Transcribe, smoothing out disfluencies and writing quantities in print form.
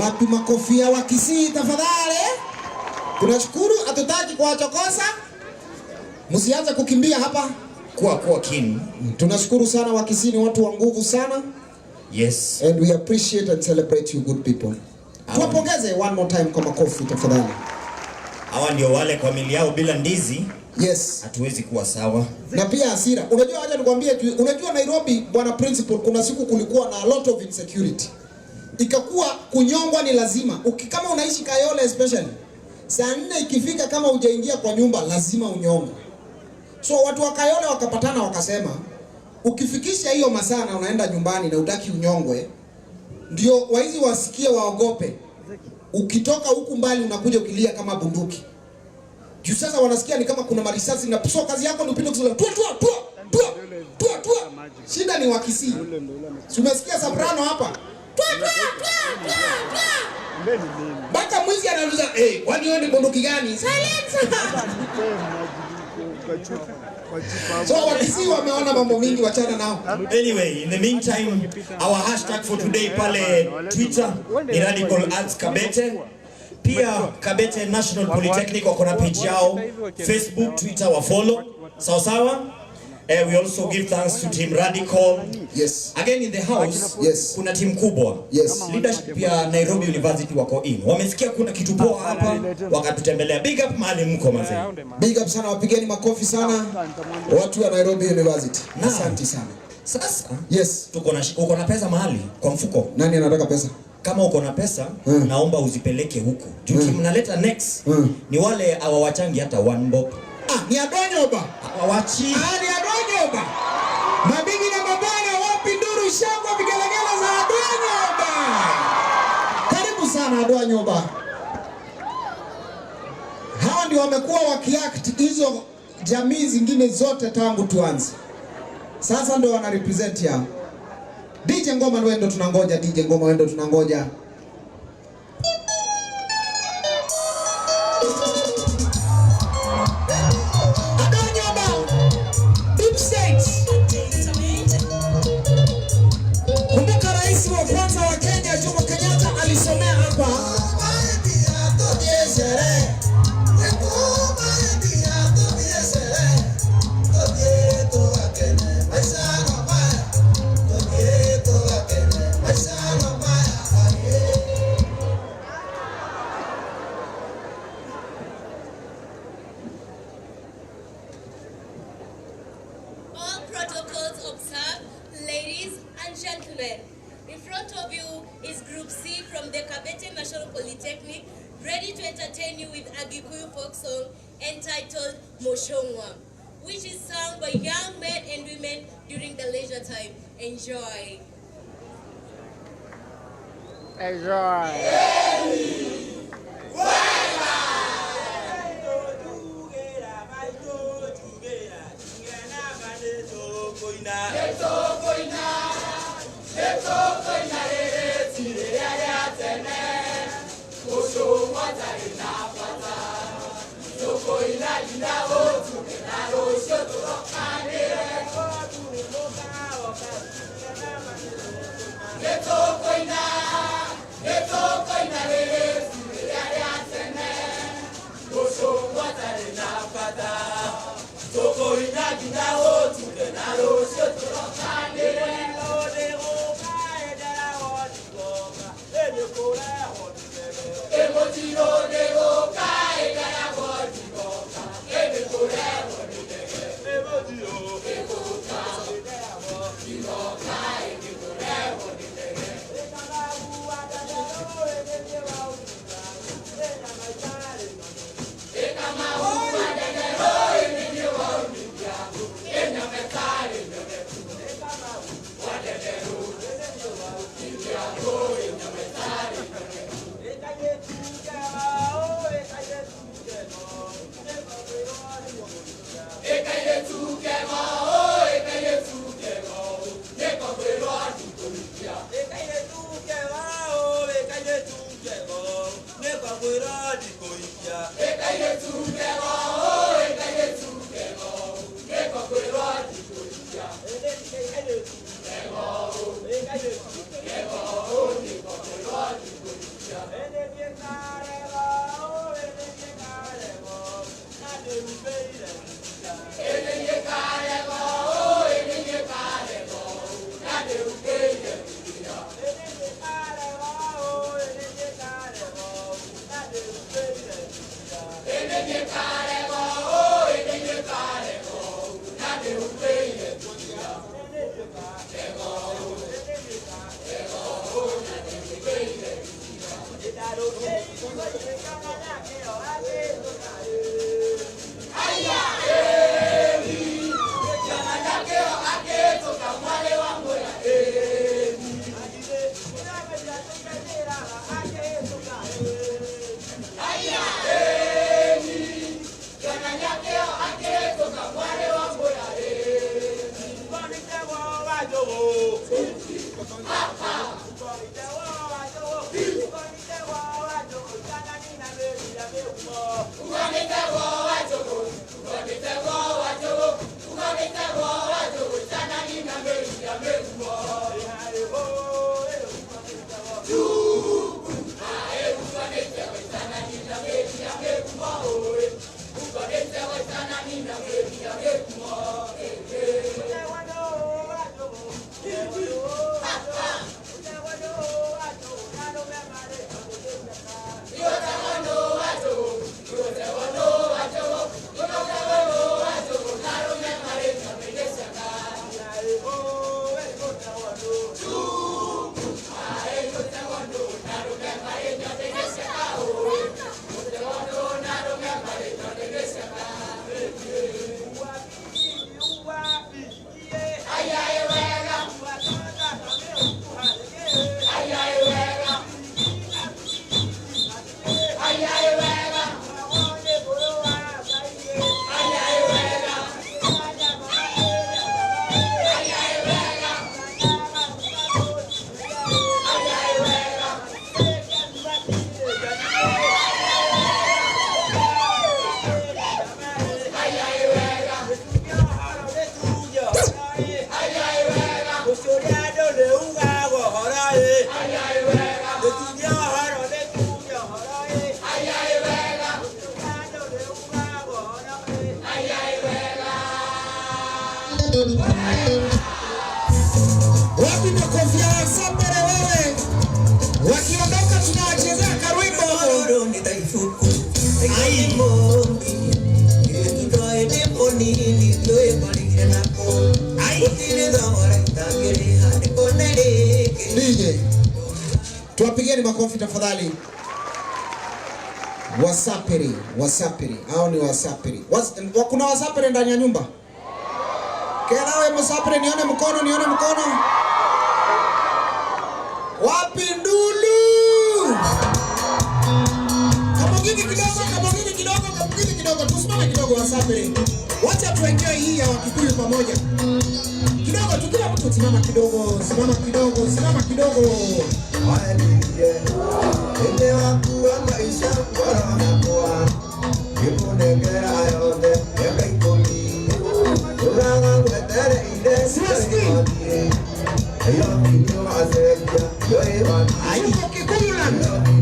Wapi makofi ya Wakisii tafadhali? Tunashukuru, hatutaki kuwachokoza. Msianze kukimbia hapa. Kuwa keen. Tunashukuru sana Wakisii, ni watu wa nguvu sana. Yes. And we appreciate and celebrate you good people. Tuwapongeze one more time kwa makofi tafadhali. Hawa ndio wale kwa mili yao bila ndizi. Yes. Hatuwezi kuwa sawa. Na pia hasira. Unajua, acha nikwambie, unajua Nairobi bwana principal, kuna siku kulikuwa na a lot of insecurity. Ikakuwa kunyongwa ni lazima. Kama unaishi Kayole especially, saa 4 ikifika kama hujaingia kwa nyumba lazima unyongwe. So watu wa Kayole wakapatana wakasema, ukifikisha hiyo masaa na unaenda nyumbani na hutaki unyongwe, ndio waizi wasikie waogope. Ukitoka huku mbali unakuja ukilia kama bunduki. Juu sasa wanasikia ni kama kuna marisasi na so kazi yako ni upinde kusema tua tua tua tua tua tua. Shida ni Wakisii. Si umesikia soprano hapa? Tua tua tua tua tua. Mpaka mwizi anauliza, "Eh, kwani wewe ni bunduki gani?" Silence. So Wakisii wameona mambo mingi, wachana nao. Anyway, in the meantime, our hashtag for today pale Twitter ni Radical Arts Kabete. Pia Kabete National Polytechnic wako na page yao Facebook, Twitter wa follow. Sawa sawa? We also give thanks to Team Radical. Yes. Again in the house, Yes. kuna team kubwa. Yes. Leadership ya Nairobi University wako in. Wamesikia kuna kitu poa hapa, wakatutembelea. Big up mahali mko mazee. Big up sana, wapigeni makofi sana watu wa Nairobi University. Asante sana. Sasa, Yes. uko na pesa mahali kwa mfuko? Nani anataka pesa? Kama uko na pesa, naomba uzipeleke huku. Juu team naleta next ni wale hawawachangi hata one bob. Ah, ni Adonyoba. Hawawachi. Ah, ni Adonyoba. Mabibi na mabwana, wapi nduru, shangwe, vigelegele za Adonyoba. Karibu sana Adonyoba. Hawa ndio wamekuwa wakiact hizo jamii zingine zote tangu tuanze. Sasa ndio wana represent yao. DJ Ngoma wewe ndio tunangoja, DJ Ngoma wewe ndio tunangoja. Adonyoba, Deep State. Kumbuka rais wa kwanza wa Kenya Jomo Kenyatta alisomea hapa. All protocols observed, ladies and gentlemen. In front of you is Group C from the Kabete National Polytechnic, ready to entertain you with a Gikuyu folk song entitled Moshongwa, which is sung by young men and women during the leisure time. Enjoy. Enjoy. Wapi makofi ya Wasapere wewe? Wakiondoka tunawachezea karwimbo. DJ, tuwapigeni makofi tafadhali. Wasapere, Wasapere, hao ni Wasapere. Kuna Wasapere ndani ya nyumba? Kerawe Msapere, nione mkono, nione mkono. Wapi ndulu? Kamogini kidogo, kamogini kidogo, kamogini kidogo. Tusimame kidogo Wasapere. Wacha tuenjoy hii ya Wakikuyu pamoja. Kidogo tu, kila mtu simama kidogo, simama kidogo, simama kidogo. Tuko Kikuyuland.